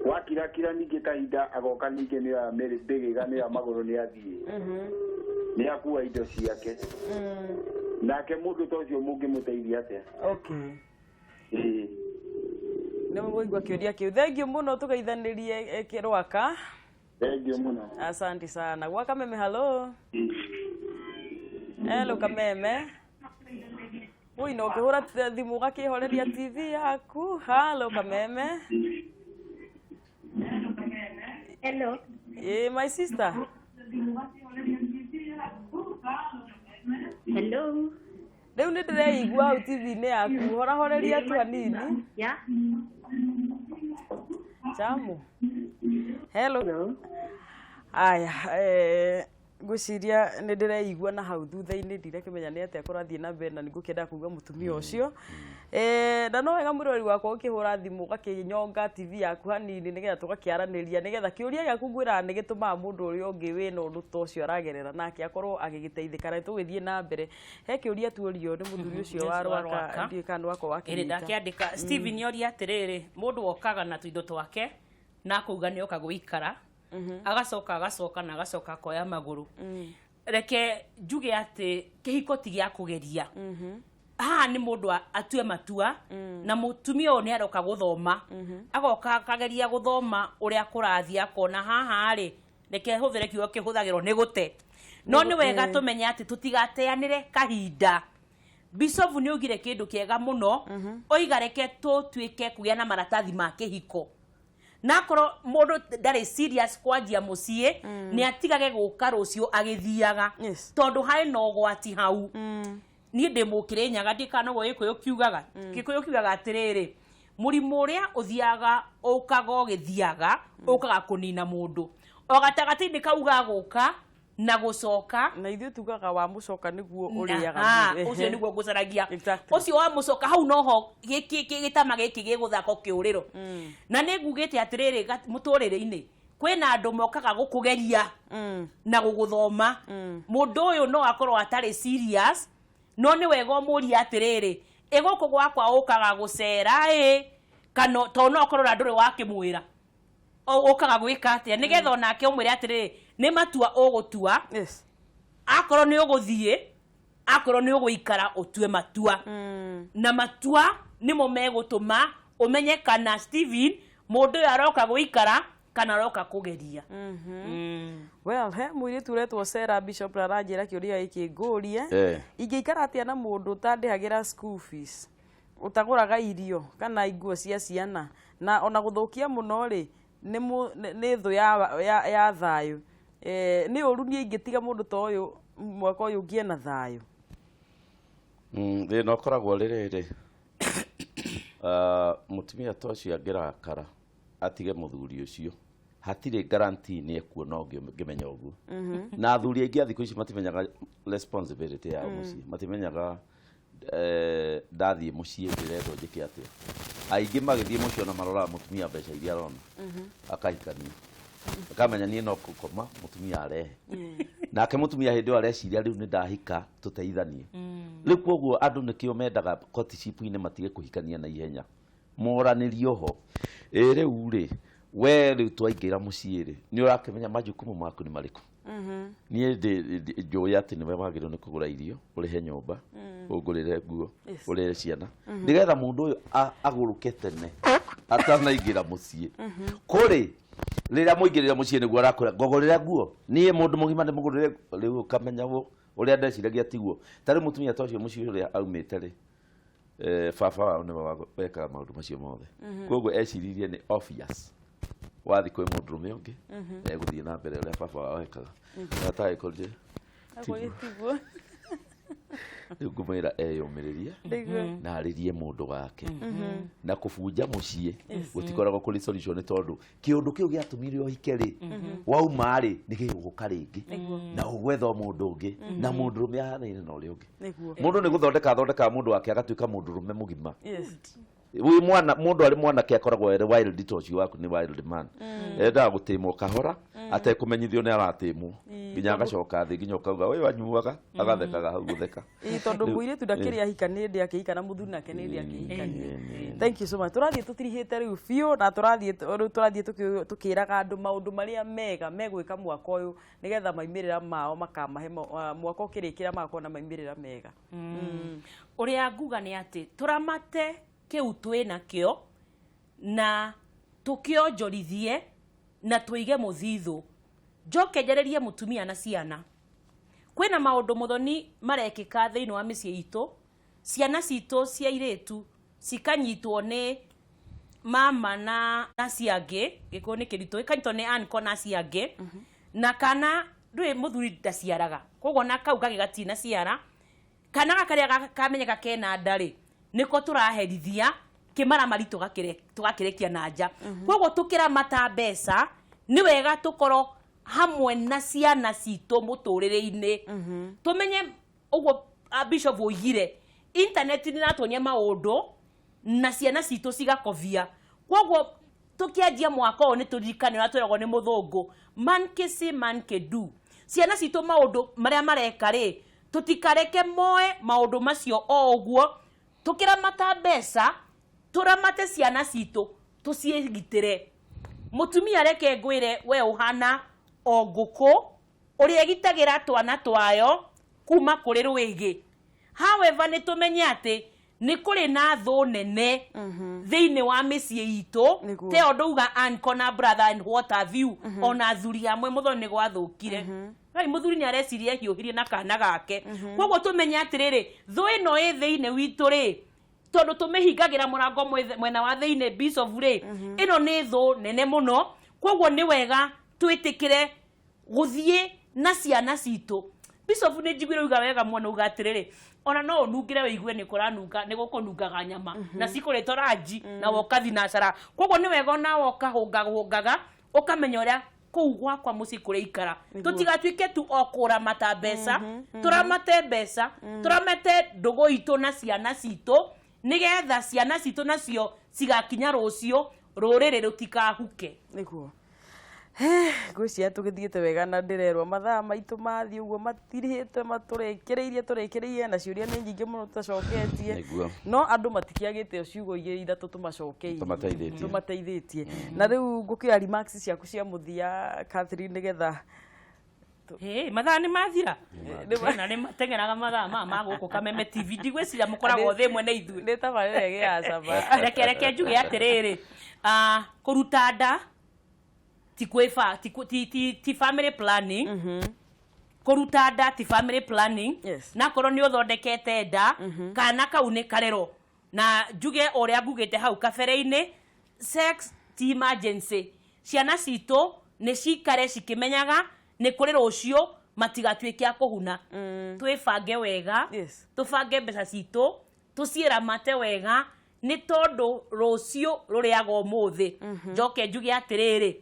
Wakirakira ningĩ kahinda agoka ningĩ nĩ oya mbĩgĩga nĩ oya magũrũ nĩ athiĩ. Nĩ akua indo ciake. Nake mũndũ ta ũcio mũngĩmũteithia atĩa? Okay. Nĩ mũigua kĩũria kĩu. Thank you mũno, tũgeithanĩrie Kĩrwaka. Thank you mũno. Asante sana. Gwa Kameme, hello. Hello Kameme. Ui, no ũkĩhũra thimũ ũgakĩhoreria TV yaku. Hello Kameme. Hello. My sister. Hello. Rĩu nĩ ndĩreigua hau TV-inĩ yaku. Horahoreria tu hanini. Yeah. Chamu. Hello. Aya, ngwĩciria nĩ ndĩreigua na hau thutha-inĩ ndirakĩmenya nĩ atĩa kũrathiĩ na mbere na nĩngũkĩenda kũigua mũtumia ũcio. Na no wega mũrori wakwa ũkĩhũra thimũ ũgakĩnyonga TV yaku hanini nĩgetha tũgakĩaranĩria nĩgetha kĩũria gĩaku ngwĩraga nĩ gĩtũmaga mũndũ ũrĩa ũngĩ wĩna ũndũ ta ũcio aragerera nake akorwo agĩgĩteithĩka. Na tũgĩthiĩ na mbere, he kĩũria tuorio nĩ mũthuri ũcio wa Rwaka, ndiũĩ kana nĩ wakwa Ĩrĩ wakĩnyita. Ndakĩandĩka. Steven oria atĩrĩrĩ, mũndũ wokaga na tũindo twake na akauga nĩ oka gũikara, agacoka agacoka na agacoka akoya magũrũ. Reke njuge atĩ kĩhiko ti gĩa kũgeria. Haha nĩ mũndũ atue matua, na mũtumia ũyũ nĩ aroka gũthoma, agoka akageria gũthoma ũrĩa kũrathiĩ, akona haha rĩ, reke hũthĩre kiugo kĩhũthagĩrwo nĩ gũte. No nĩ wega tũmenye atĩ tũtigateanĩre kahinda. Bishop nĩ augire kĩndũ kĩega mũno, oiga reke tũtuĩke kũgĩa na maratathi ma kĩhiko. Na akorwo mũndũ ndarĩ serious kwanjia mũciĩ, nĩ atigage gũka rũciũ agĩthiaga. Tondũ harĩ na ũgwati hau. Niĩ ndĩ mũkĩrĩnyaga, ndiĩ kana noguo Gĩkũyũ kiugaga. Gĩkũyũ kiugaga atĩrĩrĩ, mũrimũ ũrĩa ũthiaga ũkaga ũgĩthiaga, ũkaga kũnina mũndũ. O gatagatĩ-inĩ kau ga gũka na gũcoka. Na ithuĩ tugaga wa mũcoka nĩguo ũrĩaga mwĩrĩ. Ũcio nĩguo ngũcaragia. Ũcio wa mũcoka hau noho gĩtama gĩkĩ gĩgũthaka kĩũrĩro. Na nĩ ngugĩte atĩrĩrĩ, mũtũrĩre-inĩ kwĩna andũ mokaga gũkũgeria na gũgũthoma. Mũndũ ũyũ no akorwo atarĩ serious, no nĩ wega ũmũrie atĩrĩrĩ, ĩ gũkũ gwakwa ũkaga gũcera ĩ, kana tondũ no ũkorwo na ndũrĩ wakĩmwĩra ũkaga gwĩka atĩa, nĩgetha onake ũmwĩre atĩrĩrĩ, nĩ matua ũgũtua. Akorwo nĩ ũgũthiĩ, akorwo nĩ ũgũikara, ũtue matua. Na matua nĩmo megũtũma ũmenye kana Steven mũndũ ũyũ aroka gũikara kana aroka kũgeria. Well, he mũirĩtu ũretwo Sarah Bishop aranjĩra kĩũria gĩkĩ ngũrie. Ingĩikara atĩa na mũndũ ũtandĩhagĩra school fees, ũtagũraga irio kana nguo cia ciana, na ona gũthũkia mũno rĩ, nĩ thũ ya thayũ. Nĩ ũru niĩ ingĩtiga mũndũ ta ũyũ mwaka ũyũ ngĩe na thayũ? Thĩna ũkoragwo rĩrĩrĩ, mũtumia ta ũcio angĩrakara atige mũthuri ũcio, hatirĩ guarantee nĩ ekuona ũngĩ ũngĩmenya ũguo. Na athuri aingĩ a thikũ ici matimenyaga responsibility yao mũciĩ, matimenyaga ndathiĩ mũciĩ ndĩrendwo njĩke atĩa. Aingĩ magĩthiĩ mũciĩ ona maroraga mũtumia mbeca iria arona, akahikania, akamenya niĩ no kũkoma mũtumia arehe. Nake mũtumia hĩndĩ ĩyo areciria rĩu nĩ ndahika, tũteithanie. Rĩu koguo andũ nĩkĩo mendaga courtship-inĩ matige kũhikania na ihenya, moranĩrio ho. Ĩ rĩu rĩ, we rĩu twaingĩra mũciĩ rĩ, nĩ ũrakĩmenya majukumu maku nĩ marĩkũ? Niĩ njũĩ atĩ nĩwe wagĩrĩirwo nĩ kũgũra irio, ũrĩhe nyũmba, ũngũrĩre nguo, ũrere ciana, nĩgetha mũndũ ũyũ agũrũke tene atanaingĩra mũciĩ. Kũrĩ rĩrĩa mũingĩrĩra mũciĩ nĩguo arakwĩra ngogorĩra nguo, niĩ mũndũ mũgima ndĩmũgũrĩre. Rĩu ũkamenya ũrĩa ndeciragia tiguo. Ta rĩu mũtumia ta ũcio mũciĩ ũrĩa aumĩte rĩ, baba wao nĩwe wekaga maũndũ macio mothe, koguo eciririe nĩ obvious wathiĩ kwĩ mũndũrũme ũngĩ egũthiĩ na mbere ũrĩa baba wao ekaga, atagĩkorire tiguo. Rĩu ngũmwĩra eyũmĩrĩrie na arĩrie mũndũ wake, na kũbunja mũciĩ gũtikoragwo kũrĩ solution, tondũ kĩũndũ kĩu gĩatũmire ũhike rĩ, wauma rĩ, nĩ gĩgũka rĩngĩ na ũgwetha o mũndũ ũngĩ, na mũndũrũme ahanaine na ũrĩa ũngĩ. Mũndũ nĩ gũthondeka athondekaga mũndũ wake agatuĩka mũndũrũme mũgima. Wĩ mwana, mũndũ arĩ mwanake akoragwo arĩ wild, ta ũcio waku nĩ wild man, endaga gũtĩmwo kahora atekũmenyithio nĩ aratĩmwo, nginya agacoka thĩ, nginya ũkauga ũyũ anyuaga, agathekaga hau gũtheka. Ĩĩ, tondũ mũirĩtu ndakĩrĩ ahika nĩ hĩndĩ akĩhika, na mũthuri nake nĩ hĩndĩ akĩhikania. Thank you so much. Tũrathiĩ tũtirihĩte rĩu biũ, na tũrathiĩ rĩu tũrathiĩ tũkĩraga andũ maũndũ marĩa mega megwĩka mwaka ũyũ, nĩgetha maumĩrĩra mao makamahe mwaka ũkĩrĩkĩra magakorwo na maumĩrĩra mega. Ũrĩa nguga nĩ atĩ tũramate kĩu twĩ nakĩo na tũkĩonjorithie na tũige mũthithũ. Njoke njarĩrie mũtumia na ciana. Kwĩna maũndũ mũthoni marekĩka thĩinĩ wa mĩciĩ itũ, ciana citũ cia airĩtu cikanyitwo nĩ mama na acio angĩ, gĩkũyũ nĩ kĩritũ, gĩkanyitwo nĩ uncle na acio angĩ, na kana ndũĩ mũthuri ndaciaraga, koguo na kau kangĩ gatinaciara. Kana gaka karĩa kamenyeka kena nda rĩ, nĩko tũraherithia kĩmaramari, tũgakĩrekia na nja. Koguo tũkĩramata mbeca nĩ wega tũkorwo hamwe na ciana citũ mũtũrĩre-inĩ, tũmenye ũguo. Bishop oigire internet nĩ ĩratuonia maũndũ na ciana citũ cigakobia. Koguo tũkĩanjia mwaka ũyũ nĩ tũririkane ũrĩa twĩragwo nĩ mũthũngũ, man can see, man can do. Ciana citũ maũndũ marĩa mareka rĩ, tũtikareke moe maũndũ macio o ũguo. Tũkĩramata mbeca, tũramate ciana citũ, tũciĩgitĩre. Mũtumia, reke ngwĩre, we ũhana o ngũkũ ũrĩa ĩgitagĩra twana twayo kuma kũrĩ rwĩgĩ. However, nĩ tũmenye atĩ nĩ kũrĩ na thũ nene thĩinĩ wa mĩciĩ itũ. Te ũndũ uga uncle na brother and what have you, ona athuri amwe mũthoni nĩ gwathũkire. Ngai, mũthuri nĩ areciria ehiũhirie na kana gake. Koguo tũmenye atĩrĩrĩ, thũ ĩno ĩ thĩinĩ witũ rĩ, tondũ tũmĩhingagĩra mũrango mwena wa thĩinĩ, bishop rĩ, ĩno nĩ thũ nene mũno. Koguo nĩ wega twĩtĩkĩre gũthiĩ na ciana citũ. Bishop, nĩ njiguire uga wega mũno, uga atĩrĩrĩ, ona no ũnungĩre wĩigue nĩ kũranunga, nĩ gũkũnungaga nyama na cikũrĩtwo ranji na woka thinacara. Koguo nĩ wega onawe ũkahũngahũngaga, ũkamenya ũrĩa kũu gwakwa mũciĩ kũrĩikara. Tũtigatuĩke tu o kũramata mbeca. Tũramate mbeca, tũramate ndũgũ itũ na ciana citũ, nĩgetha ciana citũ nacio cigakinya rũciũ rũrĩrĩ rũtikahuke. Nĩguo ngwĩciria tũgĩthiĩte wega, na ndĩrerwo mathaa maitũ mathiĩ ũguo matirihĩte, matũrĩkĩrĩirie tũrĩkĩrĩirie, na ciũria nĩ nyingĩ mũno tũtacoketie. No andũ matikĩagĩte o ciugo igĩrĩ ithatũ tũmacokeirie. Tũmateithĩtie. Tũmateithĩtie. Na rĩu ngũkĩoya remarks ciaku cia mũthia, Catherine, nĩgetha Hey, mathaa nĩ mathira na nĩ mateng'eraga mathaa maya ma gũkũ Kameme TV. Ndigwĩciria mũkoragwo thĩ ĩmwe na ithuĩ. Nĩ tabarĩra ĩgĩ ya cama. Reke njuge atĩrĩrĩ, kũruta nda ti kwĩba ti, ti, ti, ti family planning. Kũruta nda ti family planning. Na korwo nĩ ũthondekete nda, kana kau nĩ karero. Na njuge ũrĩa ngugĩte hau kabere-inĩ, sex ti emergency. Ciana citũ nĩ cikare cikĩmenyaga nĩ kũrĩ rũciũ, matigatuĩke a kũhuna. Twĩbange wega, tũbange mbeca citũ, tũciĩramate wega, nĩ tondũ rũciũ rũrĩaga ũmũthĩ. Njoke njuge atĩrĩrĩ,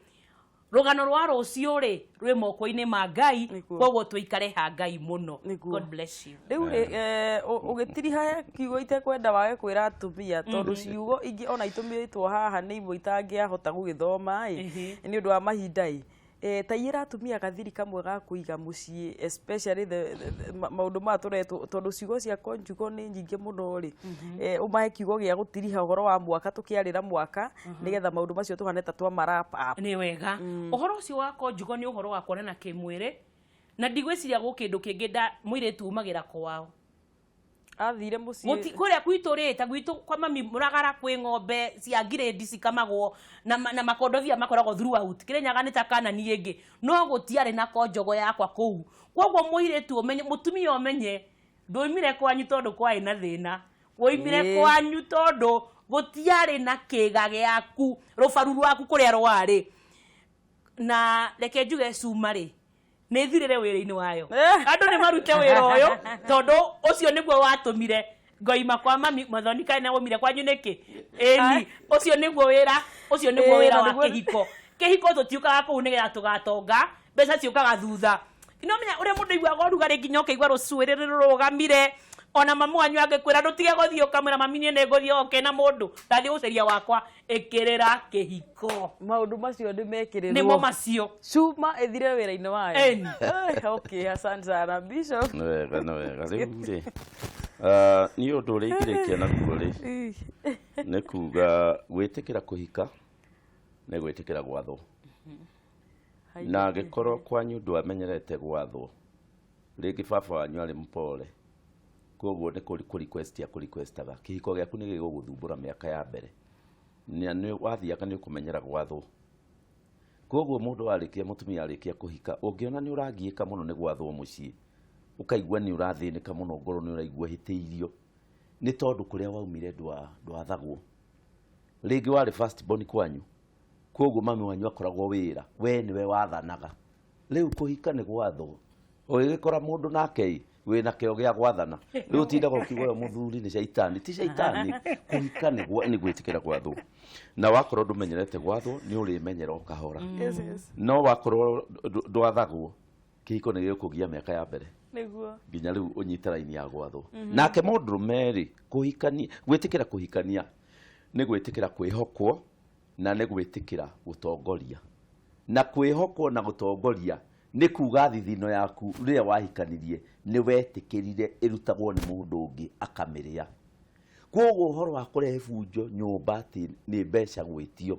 Rũgano rwa rũciũ rĩ rwĩ moko-inĩ ma Ngai. Koguo tũikare ha Ngai mũno. God bless you. Rĩu rĩ, ũgĩtiriha kiugo itekwenda wage kwĩra atumia, tondũ ciugo ingĩ ona itũmĩrĩtwo haha nĩ imwe itangĩahota gũgĩthoma ĩ, nĩ ũndũ wa mahinda ĩ. Ta iyĩra atumia gathiri kamwe ga kũiga mũciĩ, especially the maũndũ maya tũretwo, tondũ ciugo cia conjugal nĩ nyingĩ mũno rĩ. Ũmahe kiugo gĩa gũtiriha ũhoro wa mwaka, tũkĩarĩra mwaka, nĩgetha maũndũ macio tũhane ta twa wrap up. Nĩ wega. Ũhoro ũcio wa conjugal nĩ ũhoro wa kuonana kĩmwĩrĩ, na ndigwĩciria gwĩ kĩndũ kĩngĩ nda mũirĩtu umagĩra kwao. Athire mũciĩ. Kũrĩa gwitũ rĩ, ta gwitũ kwa mami mũragara kwĩ ng'ombe cia ngirĩndi cikamagwo na, na makondobia makoragwo throughout. Kĩrĩnyaga nĩ ta Kanani ĩngĩ, no gũtiarĩ na konjogo yakwa kũu. Koguo mũirĩtu ũmenye, mũtumia ũmenye, ndwoimire kwanyu tondũ kwarĩ na thĩna, woimire kwanyu tondũ gũtiarĩ na kĩga gĩaku, rũbaru rwaku kũrĩa rwarĩ. Na reke njuge cuma rĩ, nĩ thirĩre wĩra-inĩ wayo. Andũ nĩ marute wĩra ũyũ, tondũ ũcio nĩguo watũmire ngoima kwa mami. Mathoni kaĩ na waumire kwanyu nĩkĩ? Ĩni, ũcio nĩguo wĩra, ũcio nĩguo wĩra wa kĩhiko. Kĩhiko tũtiũkaga kũu nĩgetha tũgatonga, mbeca ciũkaga thutha. No menya ũrĩa mũndũ aiguaga ũrugarĩ nginya ũkaigua rũcuĩrĩ rũrũgamire. Ona mamu wanyu angĩkwĩra ndũtige gũthiĩ, ũkamwĩra mami niĩ nĩngũthiĩ oke na mũndũ, ndathiĩ gũcaria wakwa. Ĩkĩrĩra kĩhiko. Maũndũ macio nĩ mekĩrĩrwo. Nĩmo macio. Cuma ĩthire wĩra-inĩ wayo. Ĩni. Okay, asante sana Bishop. Nĩ wega, nĩ wega. Rĩu rĩ, niĩ ũndũ ũrĩa ingĩrĩkia naguo rĩ, nĩ kuga gwĩtĩkĩra kũhika nĩ gwĩtĩkĩra gwathwo. Na angĩkorwo kwanyu ndwamenyerete gwathwo, rĩngĩ baba wanyu arĩ mpole, koguo nĩ kũ request akũ requestaga, kĩhiko gĩaku nĩ gĩgũgũthumbũra mĩaka ya mbere. Na nĩ wathiaga nĩ ũkũmenyera gwathwo. Koguo mũndũ arĩkia, mũtumia arĩkia kũhika, ũngĩona nĩ ũragiĩka mũno nĩ gwathwo mũciĩ, ũkaigua nĩ ũrathĩnĩka mũno ngoro, nĩ ũraigua hĩtĩirio, nĩ tondũ kũrĩa waumire ndwathagwo. Rĩngĩ warĩ first born kwanyu, koguo mami wanyu akoragwo wĩra, we nĩwe wathanaga. Rĩu kũhika nĩ gwathwo. Ũgĩgĩkora mũndũ nake ĩ, wĩna kĩo gĩa gwathana. Rĩu ũtindaga ũkiuga ũyũ mũthuri nĩ caitani, ti caitani. Kũhika nĩ gwĩtĩkĩra gwathwo. Na wakorwo ndũmenyerete gwathwo, nĩ ũrĩmenyera o kahora. No wakorwo ndwathagwo, kĩhiko nĩ gĩgũkũgia mĩaka ya mbere. Nĩguo. Nginya rĩu ũnyite raini ya gwathwo. Nake mũndũrũme rĩ, kũhikania, gwĩtĩkĩra kũhikania nĩ gwĩtĩkĩra kwĩhokwo na nĩ gwĩtĩkĩra gũtongoria. Na kwĩhokwo na gũtongoria nĩ kuga thithino yaku rĩrĩa wahikanirie nĩ wetĩkĩrire ĩrutagwo nĩ mũndũ ũngĩ akamĩrĩa. Koguo ũhoro wa kũrehe bunjo nyũmba atĩ nĩ mbeca gwĩtio,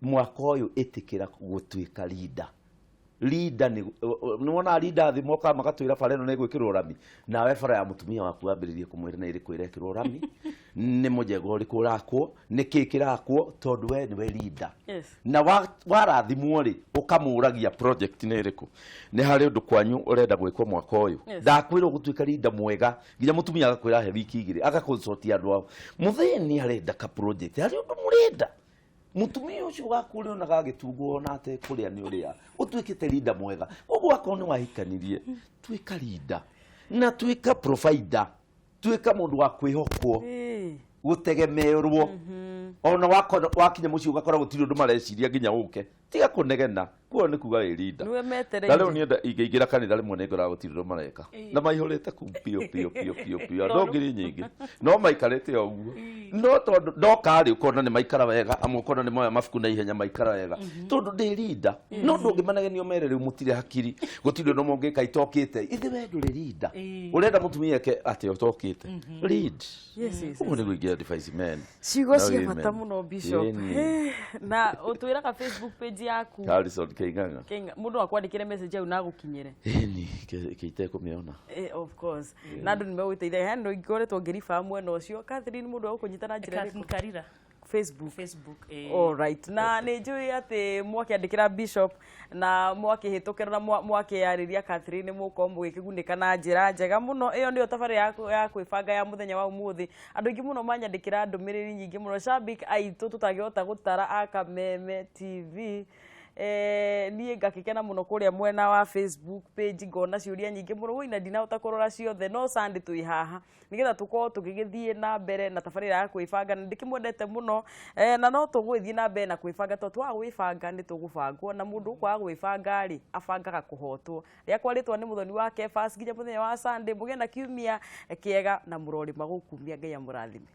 mwaka ũyũ ĩtĩkĩra gũtuĩka leader. Leader nĩ wonaga leader thĩ mokaga magatwĩra bara ĩno nĩ ĩgwĩkĩrwo rami, nawe bara ya mũtumia waku wambĩrĩrie kũmwĩra nĩ ĩrĩkũ ĩrekĩrwo rami, nĩ mũjengo ũrĩkũ ũrakwo, nĩ kĩ kĩrakwo, tondũ we nĩwe leader. Na warathimwo rĩ, ũkamũragia project nĩ ĩrĩkũ. Nĩ harĩ ũndũ kwanyu ũrenda gwĩkwo mwaka ũyũ. Ndakwĩrwo gũtuĩka leader mwega, nginya mũtumia agakwĩra he wiki igĩrĩ, agaconsult andũ ao. Mũthĩni arenda ka project, harĩ ũndũ mũrenda. Mũtumia ũcio waku ũrĩonaga agĩtungwo ona atekũrĩa nĩ ũrĩa, ũtuĩkĩte leader mwega. Koguo akorwo nĩ wahikanirie, tuĩka leader na tuĩka provider, tuĩka mũndũ wa kwĩhokwo, gũtegemerwo. Ona wakinya mũciĩ ũgakora gũtirĩ ũndũ mareciria nginya ũke. Tiga kũnegena, kuo nĩ kuga wĩ leader. Nĩwe metereire. Na rĩu niĩ ingĩingĩra kanitha rĩmwe nĩ ngoraga gũtirĩ ũndũ mareka. Na maihũrĩte kũu biũ biũ biũ biũ biũ. Andũ ngiri nyingĩ. No maikarĩte o ũguo. No tondũ ndoka rĩ, ũkona nĩ maikara wega, amwe ũkona nĩ moya mabuku na ihenya maikara wega. Tondũ ndĩ leader. No ndũngĩmanegenio mere rĩu mũtirĩ hakiri, gũtirĩ ũndũ mũngĩka itokĩte. Ithe we ndũrĩ leader. Ũrenda mũtumia eke atĩa ũtokĩte? Lead. Ũguo nĩguo ingĩ advise men. Ciugo cia bata mũno Bishop. Na ũtwĩraga Facebook page yaku. Harrison Kĩng'ang'a. Mũndũ akwandĩkĩre message au na agũkinyĩre. Ĩni, kĩitekũmĩona. Of course. Na andũ nĩ megũgũteithia. He andũ ngoretwo ngĩriba mwena ũcio. Catherine, mũndũ egũkũnyita na njĩra ĩrĩkũ? Catherine Karira. Facebook. Facebook. All right. Na nĩ njũĩ atĩ mwakĩandĩkĩra Bishop na mwakĩhĩtũkĩra na mwakĩarĩria Catherine nĩ mũgũkorwo mũgĩkĩgunĩka na njĩra njega mũno. Ĩyo nĩyo tabarĩra ya kwĩbanga ya mũthenya wa ũmũthĩ. Andũ aingĩ mũno manyandĩkĩra ndũmĩrĩri nyingĩ mũno. Shabik aitũ tũtangĩhota gũtara a Kameme TV. Niĩ ngakĩkena mũno kũrĩa mwena wa Facebook page, ngona ciũria nyingĩ mũno. Woi, na ndinahota kũrora ciothe, no Sunday twĩ haha nĩgetha tũkorwo tũgĩgĩthiĩ na mbere na tabarĩra ya kwĩbanga, na ndĩkĩmwendete mũno. Na no tũgũgĩthiĩ na mbere na kwĩbanga, tondũ twaga gwĩbanga nĩ tũgũbangwo, na mũndũ ũkwaga gwĩbanga rĩ, abangaga kũhotwo. Rĩakwa rĩtwa nĩ Mũthoni wa Kefas. Nginya mũthenya wa Sunday, mũgĩe na kiumia kĩega na mũrorĩma gũkumia. Ngai amũrathime.